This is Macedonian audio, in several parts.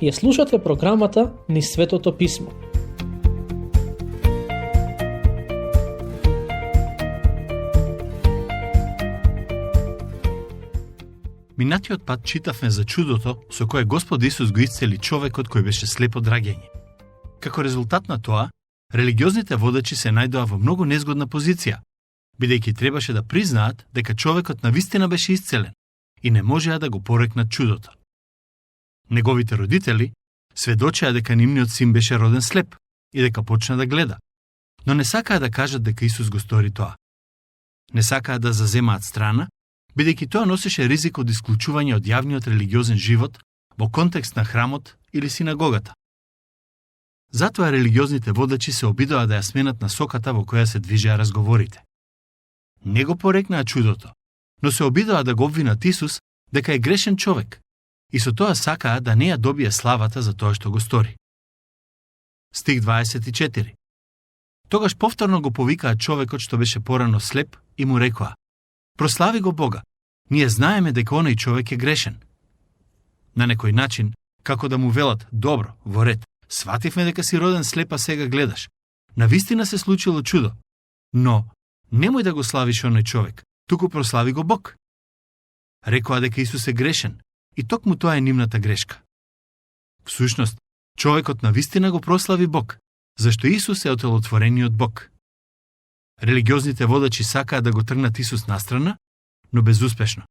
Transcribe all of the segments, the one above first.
Ја слушате програмата Низ Светото Писмо. Минатиот пат читавме за чудото со кое Господ Исус го исцели човекот кој беше слеп од раѓање. Како резултат на тоа, религиозните водачи се најдоа во многу незгодна позиција, бидејќи требаше да признаат дека човекот навистина беше исцелен и не можеа да го порекнат чудото. Неговите родители сведочеа дека нивниот син беше роден слеп и дека почна да гледа, но не сакаа да кажат дека Исус го стори тоа. Не сакаа да заземаат страна, бидејќи тоа носеше ризик од исклучување од јавниот религиозен живот во контекст на храмот или синагогата. Затоа религиозните водачи се обидоа да ја сменат насоката во која се движеа разговорите. Не го порекнаа чудото, но се обидоа да го обвинат Исус дека е грешен човек и со тоа сакаа да не ја добие славата за тоа што го стори. Стих 24. Тогаш повторно го повикаа човекот што беше порано слеп и му рекоа: прослави го Бога, ние знаеме дека оној човек е грешен. На некој начин, како да му велат: добро, во ред, свативме дека си роден слеп, а сега гледаш. Навистина се случило чудо, но немој да го славиш оној човек, туку прослави го Бог. Рекоа дека Исус е грешен и токму тоа е нивната грешка. Всушност, човекот навистина го прослави Бог, зашто Исус е отелотворениот Бог. Религиозните водачи сакаа да го тргнат Исус настрана, но безуспешно.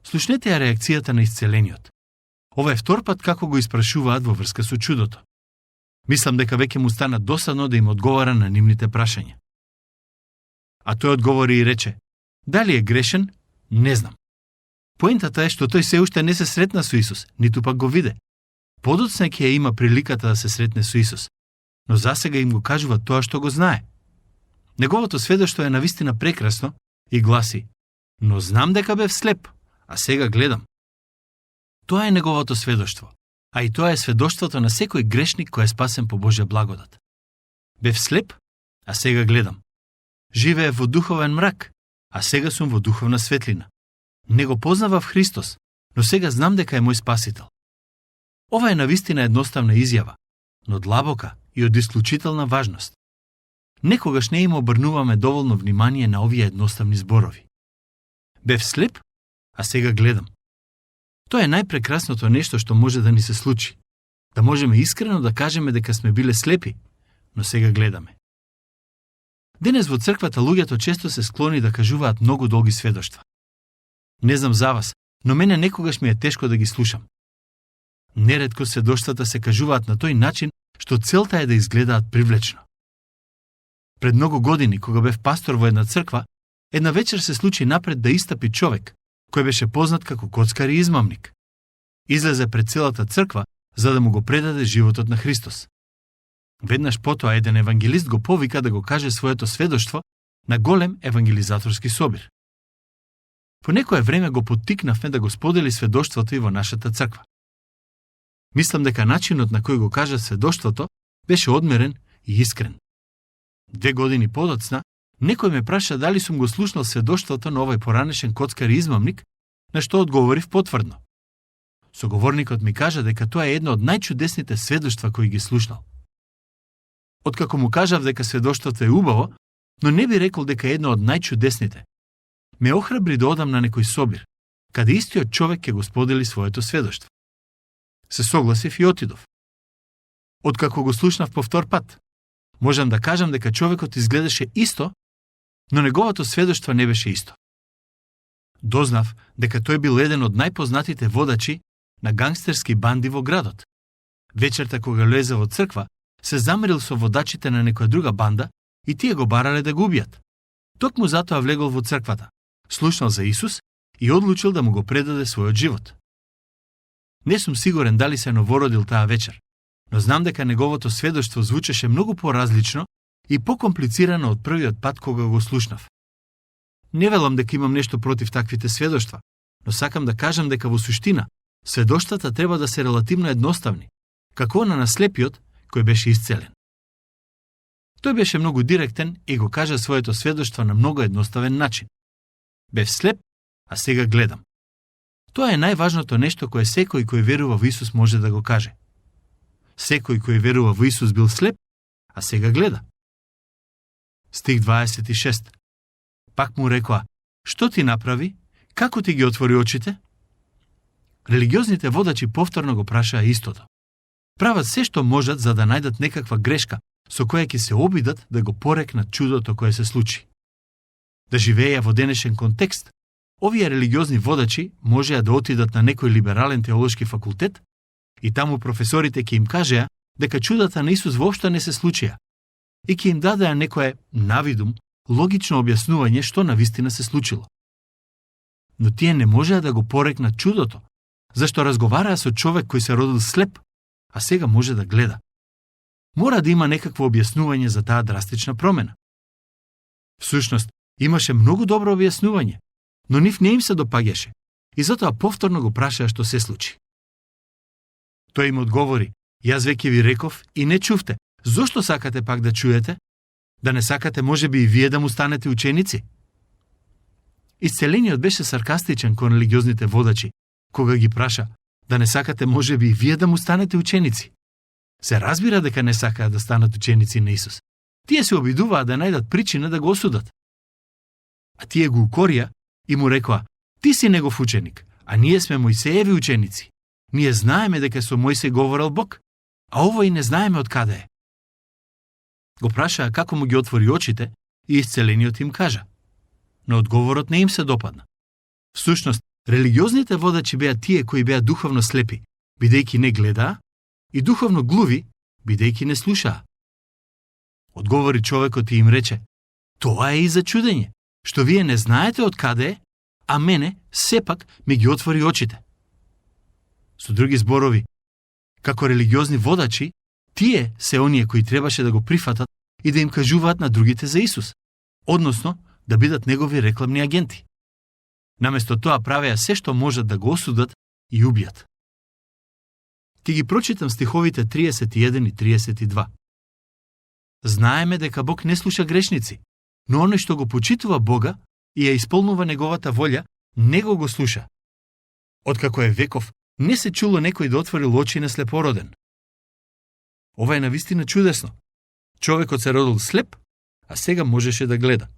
Слушнете ја реакцијата на исцелениот. Ова е втор пат како го испрашуваат во врска со чудото. Мислам дека веќе му стана досадно да им одговара на нивните прашања. А тој одговори и рече: дали е грешен? Не знам. Поентата е што тој се уште не се сретна со Исус, ниту пак го виде. Подоцна ќе ја има приликата да се сретне со Исус, но засега им го кажува тоа што го знае. Неговото сведоштво е навистина прекрасно и гласи: но знам дека бев слеп, а сега гледам. Тоа е неговото сведоштво, а и тоа е сведоштвото на секој грешник кој е спасен по Божја благодат. Бев слеп, а сега гледам. Живее во духовен мрак, а сега сум во духовна светлина. Не го познавав Христос, но сега знам дека е мој спасител. Ова е навистина едноставна изјава, но длабока и од исклучителна важност. Некогаш не им обрнуваме доволно внимание на овие едноставни зборови. Бев слеп, а сега гледам. Тоа е најпрекрасното нешто што може да ни се случи. Да можеме искрено да кажеме дека сме биле слепи, но сега гледаме. Денес во црквата луѓето често се склони да кажуваат многу долги сведоштва. Не знам за вас, но мене некогаш ми е тешко да ги слушам. Неретко сведоштвата се кажуваат на тој начин што целта е да изгледаат привлечно. Пред многу години, кога бев пастор во една црква, една вечер се случи напред да истапи човек, кој беше познат како коцкар и измамник. Излезе пред целата црква за да му го предаде животот на Христос. Веднаш потоа еден евангелист го повика да го каже своето сведоштво на голем евангелизаторски собир. По некое време го поттикнавме да го сподели сведоштвото и во нашата црква. Мислам дека начинот на кој го кажа сведоштвото беше одмерен и искрен. 2 години подоцна, некој ме праша дали сум го слушнал сведоштвото на овој поранешен коцкар и измамник, на што одговорив потврдно. Соговорникот ми кажа дека тоа е едно од најчудесните сведоштва кои ги слушнал. Откако му кажав дека сведоштвото е убаво, но не би рекол дека е едно од најчудесните, ме охрабри да одам на некој собир, каде истиот човек ќе го сподели своето сведоштво. Се согласив и отидов. Откако го слушнав по втор пат, можам да кажам дека човекот изгледаше исто, но неговото сведоштво не беше исто. Дознав дека тој бил еден од најпознатите водачи на гангстерски банди во градот. Вечерта кога лезе во црква, се замерил со водачите на некоја друга банда и тие го барале да го убијат. Токму затоа влегол во црквата, слушнал за Исус и одлучил да му го предаде својот живот. Не сум сигурен дали се новородил таа вечер, но знам дека неговото сведоштво звучеше многу поразлично и покомплицирано од првиот пат кога го слушнав. Не велам дека имам нешто против таквите сведоштва, но сакам да кажам дека во суштина сведоштвата треба да се релативно едноставни, како на слепиот кој беше исцелен. Тој беше многу директен и го кажа своето сведоштво на многу едноставен начин. Бев слеп, а сега гледам. Тоа е најважното нешто кое секој кој верува во Исус може да го каже. Секој кој верува во Исус бил слеп, а сега гледа. Стих 26. Пак му рекоа: "Што ти направи? Како ти ги отвори очите?" Религиозните водачи повторно го прашаа истото. Прават се што можат за да најдат некаква грешка со која ќе се обидат да го порекнат чудото кое се случи. Да живееја во денешен контекст, овие религиозни водачи можеа да отидат на некој либерален теолошки факултет и таму професорите ќе им кажеа дека чудата на Исус воопшто не се случија и ќе им дадеа некое навидум, логично објаснување што навистина се случило. Но тие не можеа да го порекнат чудото, зашто разговараа со човек кој се родил слеп, а сега може да гледа. Мора да има некакво објаснување за таа драстична промена. Всушност, имаше многу добро објаснување, но нив не им се допаѓаше и затоа повторно го прашаа што се случи. Тој им одговори: "Јас веќе ви реков и не чувте. Зошто сакате пак да чуете? Да не сакате можеби и вие да му станете ученици?" Исцелениот беше саркастичен кон религиозните водачи, кога ги праша: "Да не сакате можеби и вие да му станете ученици?" Се разбира дека не сакаа да станат ученици на Исус. Тие се обидуваа да најдат причина да го осудат. А тие го укорија и му рекоа: "Ти си негов ученик, а ние сме Мојсееви ученици. Ние знаеме дека со Мојсей говорел Бог, а овој не знаеме од каде е." Го прашаа како му ги отвори очите и исцелениот им кажа. Но одговорот не им се допадна. Всушност, религиозните водачи беа тие кои беа духовно слепи, бидејќи не гледаа, и духовно глуви, бидејќи не слушаа. Одговори човекот и им рече: "Тоа е и за чудење, што вие не знаете од каде е, а мене сепак ми ги отвори очите." Со други зборови, како религиозни водачи, тие се оние кои требаше да го прифатат и да им кажуваат на другите за Исус, односно да бидат негови рекламни агенти. Наместо тоа правеа се што можат да го осудат и убијат. Ќе ги прочитам стиховите 31 и 32. Знаеме дека Бог не слуша грешници, но оној што го почитува Бога и ја исполнува неговата волја, него го слуша. Откако е веков, не се чуло некој да отворил очи на слепороден. Ова е навистина чудесно. Човекот се родил слеп, а сега можеше да гледа.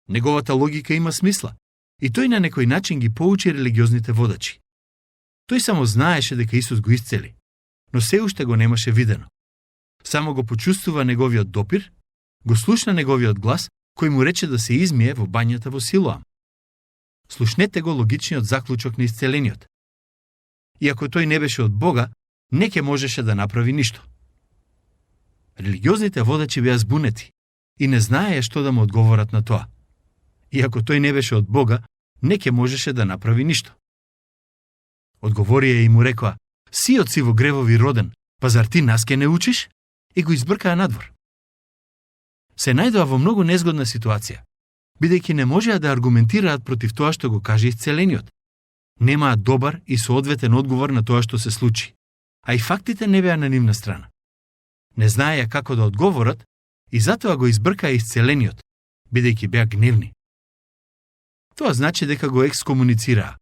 Неговата логика има смисла и тој на некој начин ги поучи религиозните водачи. Тој само знаеше дека Исус го исцели, но се уште го немаше видено. Само го почувствува неговиот допир, го слушна неговиот глас, кој му рече да се измие во бањата во Силоам. Слушнете го логичниот заклучок на исцелениот. Иако тој не беше од Бога, не ќе можеше да направи ништо. Религиозните водачи беа збунети и не знаеја што да му одговорат на тоа. Иако тој не беше од Бога, не ќе можеше да направи ништо. Одговорија и му рекоа: "Сиот си во гревови роден, па зар ти нас ке не учиш?" И го избркаа надвор. Се најдоа во многу незгодна ситуација, бидејќи не можеа да аргументираат против тоа што го каже исцелениот. Немаат добар и соодветен одговор на тоа што се случи, а и фактите не беа на нивна страна. Не знаеја како да одговорат и затоа го избркаа исцелениот, бидејќи беа гневни. Тоа значи дека го екскомуницираа.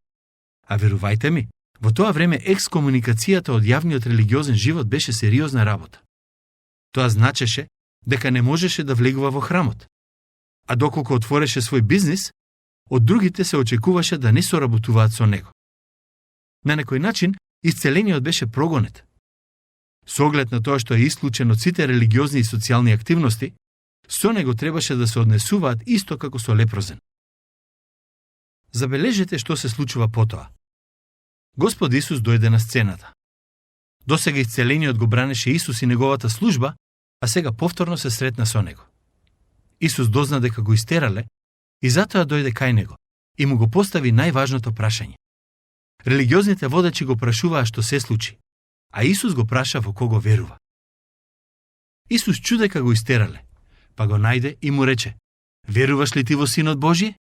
А верувајте ми, во тоа време екскомуникацијата од јавниот религиозен живот беше сериозна работа. Тоа значеше дека не можеше да влегува во храмот. А доколку отвореше свој бизнис, од другите се очекуваше да не соработуваат со него. На некој начин, исцелениот беше прогонет. Со оглед на тоа што е исклучен од сите религиозни и социјални активности, со него требаше да се однесуваат исто како со лепрозен. Забележете што се случува потоа. Господ Исус дојде на сцената. Досега исцелениот го бранеше Исус и неговата служба, а сега повторно се сретна со него. Исус дозна дека го истерале и затоа дојде кај него и му го постави најважното прашање. Религиозните водачи го прашуваа што се случи, а Исус го праша во кого верува. Исус чу дека го истерале, па го најде и му рече: "Веруваш ли ти во Синот Божје?"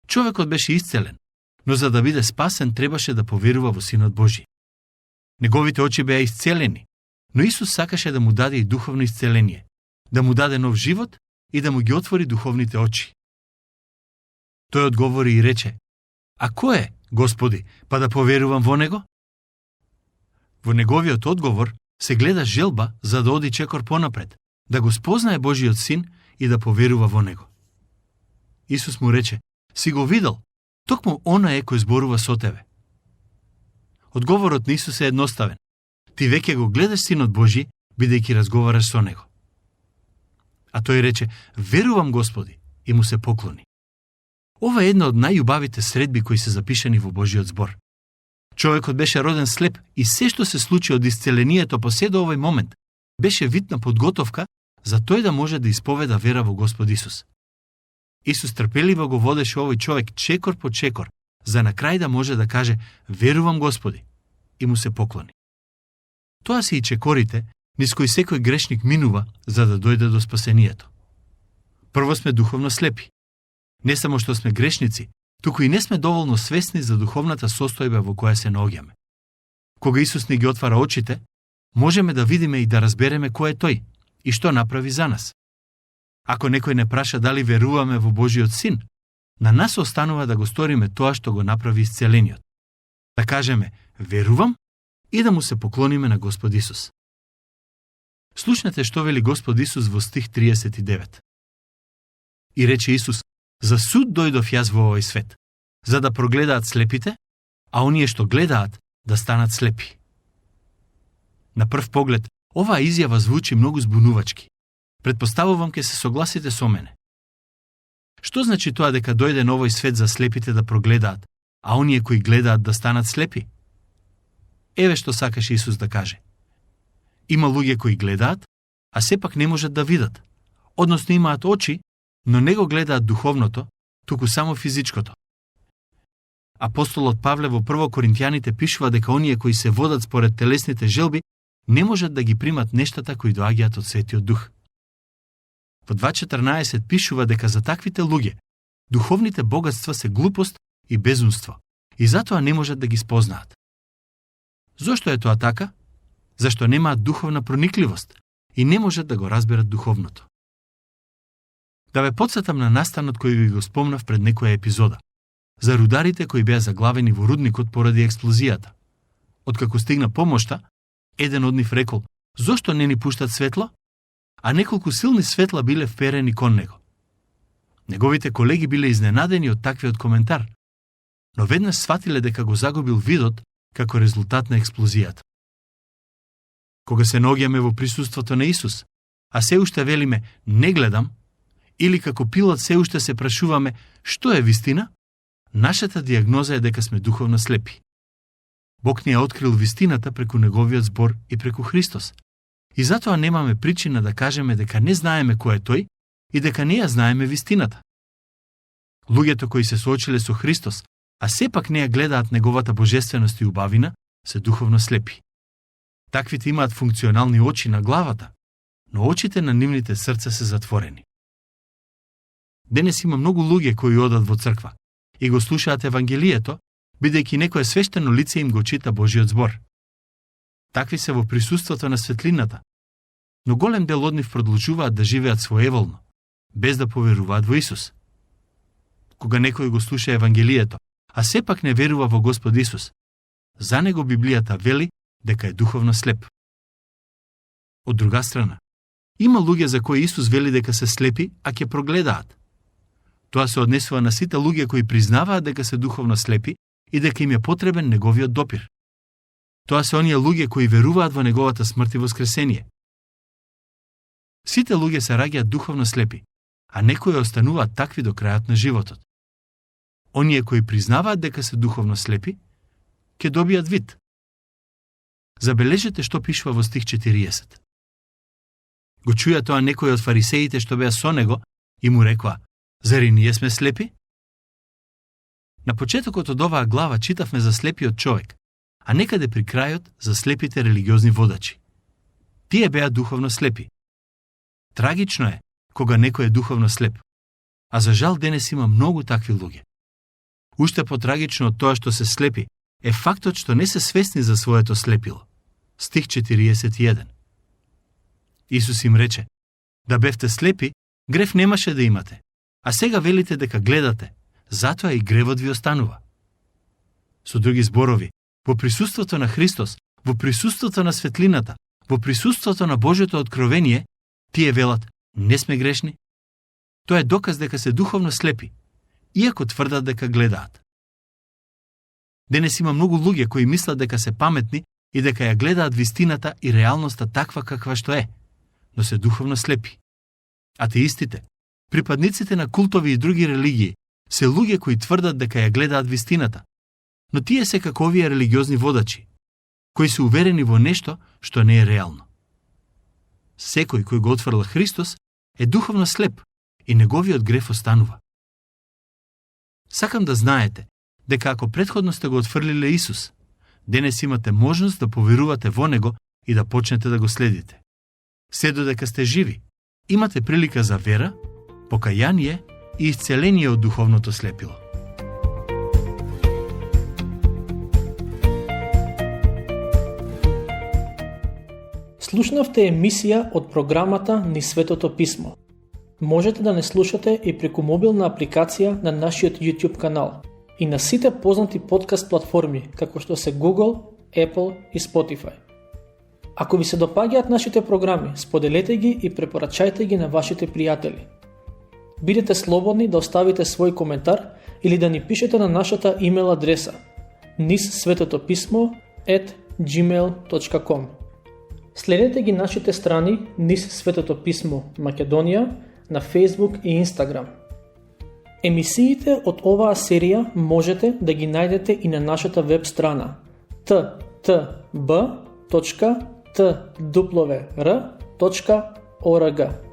Човекот беше исцелен, но за да биде спасен требаше да поверува во Синот Божје. Неговите очи беа исцелени, но Исус сакаше да му даде и духовно исцеление, да му даде нов живот и да му ги отвори духовните очи. Тој одговори и рече: "А кој е Господи, па да поверувам во него? Во неговиот одговор се гледа желба за да оди чекор понапред, да го спознае Божиот син и да поверува во него. Исус му рече: си го видел, токму она е кој зборува со тебе. Одговорот на Исус е едноставен. Ти веќе го гледаш Синот Божи, бидејќи разговараш со него. А тој рече: верувам, Господи, и му се поклони. Ова е една од најубавите средби кои се запишани во Божиот збор. Човекот беше роден слеп и се што се случи од исцелението по се до овој момент беше вид на подготовка за тој да може да исповеда вера во Господ Исус. Исус трпеливо го водеше овој човек чекор по чекор, за на крај да може да каже: верувам, Господи, и му се поклони. Тоа се и чекорите низ кои секој грешник минува за да дојде до спасението. Прво сме духовно слепи. Не само што сме грешници, туку и не сме доволно свесни за духовната состојба во која се наоѓаме. Кога Исус ни ги отвара очите, можеме да видиме и да разбереме кој е тој и што направи за нас. Ако некој не праша дали веруваме во Божиот син, на нас останува да го сториме тоа што го направи исцелениот. Да кажеме: верувам, и да му се поклониме на Господ Исус. Слушнете што вели Господ Исус во стих 39. И рече Исус: за суд дојдов јас во овој свет, за да прогледаат слепите, а оние што гледаат да станат слепи. На прв поглед, оваа изјава звучи многу збунувачки. Предпоставувам ке се согласите со мене. Што значи тоа дека дојде на овој свет за слепите да прогледаат, а оние кои гледаат да станат слепи? Еве што сакаше Исус да каже. Има луѓе кои гледаат, а сепак не можат да видат, односно имаат очи, но не го гледаат духовното, туку само физичкото. Апостолот Павле во 1 Коринтијаните пишува дека оние кои се водат според телесните желби не можат да ги примат нештата кои доаѓаат од Светиот Дух. Во 2.14 пишува дека за таквите луѓе духовните богатства се глупост и безумство и затоа не можат да ги спознаат. Зошто е тоа така? Зашто немаат духовна проникливост и не можат да го разберат духовното. Да ве потсетам на настанот кој ви го спомнав пред некоја епизода, за рударите кои беа заглавени во рудникот поради експлозијата. Откако стигна помошта, еден од нив рекол: зошто не ни пуштат светло? А неколку силни светла биле вперени кон него. Неговите колеги биле изненадени од таквиот коментар, но веднаш сватиле дека го загубил видот како резултат на експлозијата. Кога се наоѓаме во присуството на Исус, а се уште велиме не гледам, или како Пилат се уште се прашуваме што е вистина, нашата диагноза е дека сме духовно слепи. Бог ни е открил вистината преку неговиот збор и преку Христос. И затоа немаме причина да кажеме дека не знаеме кој е тој и дека не ја знаеме вистината. Луѓето кои се соочиле со Христос, а сепак не ја гледаат неговата божественост и убавина, се духовно слепи. Таквите имаат функционални очи на главата, но очите на нивните срца се затворени. Денес има многу луѓе кои одат во црква и го слушаат Евангелието, бидејќи некое свештено лице им го чита Божиот збор. Такви се во присуството на светлината, но голем дел од нив продолжуваат да живеат своеволно, без да поверуваат во Исус. Кога некој го слуша Евангелието, а сепак не верува во Господ Исус, за него Библијата вели дека е духовно слеп. Од друга страна, има луѓе за кои Исус вели дека се слепи, а ќе прогледаат. Тоа се однесува на сите луѓе кои признаваат дека се духовно слепи и дека им е потребен неговиот допир. Тоа се оние луѓе кои веруваат во неговата смрт и воскресение. Сите луѓе се раѓаат духовно слепи, а некои остануваат такви до крајот на животот. Оние кои признаваат дека се духовно слепи, ќе добијат вид. Забележете што пишува во стих 40. Го чуја тоа некој од фарисеите што беа со него и му рекоа: зари ние сме слепи? На почетокот од оваа глава читавме за слепиот човек, а некаде при крајот за слепите религиозни водачи. Тие беа духовно слепи. Трагично е кога некој е духовно слеп, а за жал денес има многу такви луѓе. Уште потрагично од тоа што се слепи е фактот што не се свесни за своето слепило. Стих 41. Исус им рече: да бевте слепи, грев немаше да имате, а сега велите дека гледате, затоа и гревот ви останува. Со други зборови, во присуството на Христос, во присуството на светлината, во присуството на Божјото откровение, тие велат, не сме грешни. Тоа е доказ дека се духовно слепи, иако тврдат дека гледаат. Денес има многу луѓе кои мислат дека се паметни и дека ја гледаат вистината и реалноста таква каква што е, но се духовно слепи. Атеистите, припадниците на култови и други религии, се луѓе кои тврдат дека ја гледаат вистината, но тие се како овие религиозни водачи, кои се уверени во нешто што не е реално. Секој кој го отфрла Христос е духовно слеп и неговиот греф останува. Сакам да знаете дека ако претходно сте го отфрлиле Исус, денес имате можност да поверувате во Него и да почнете да го следите. Се додека сте живи, имате прилика за вера, покаяние и исцеление од духовното слепило. Слушнавте емисија од програмата Низ Светото Писмо. Можете да не слушате и преку мобилна апликација на нашиот YouTube канал и на сите познати подкаст платформи, како што се Google, Apple и Spotify. Ако ви се допаѓаат нашите програми, споделете ги и препорачајте ги на вашите пријатели. Бидете слободни да оставите свој коментар или да ни пишете на нашата имейл адреса nizsvetotopисmo@gmail.com. Следете ги нашите страни Низ Светото Писмо Македонија на Facebook и Instagram. Емисиите од оваа серија можете да ги најдете и на нашата веб страна ttb.twr.org.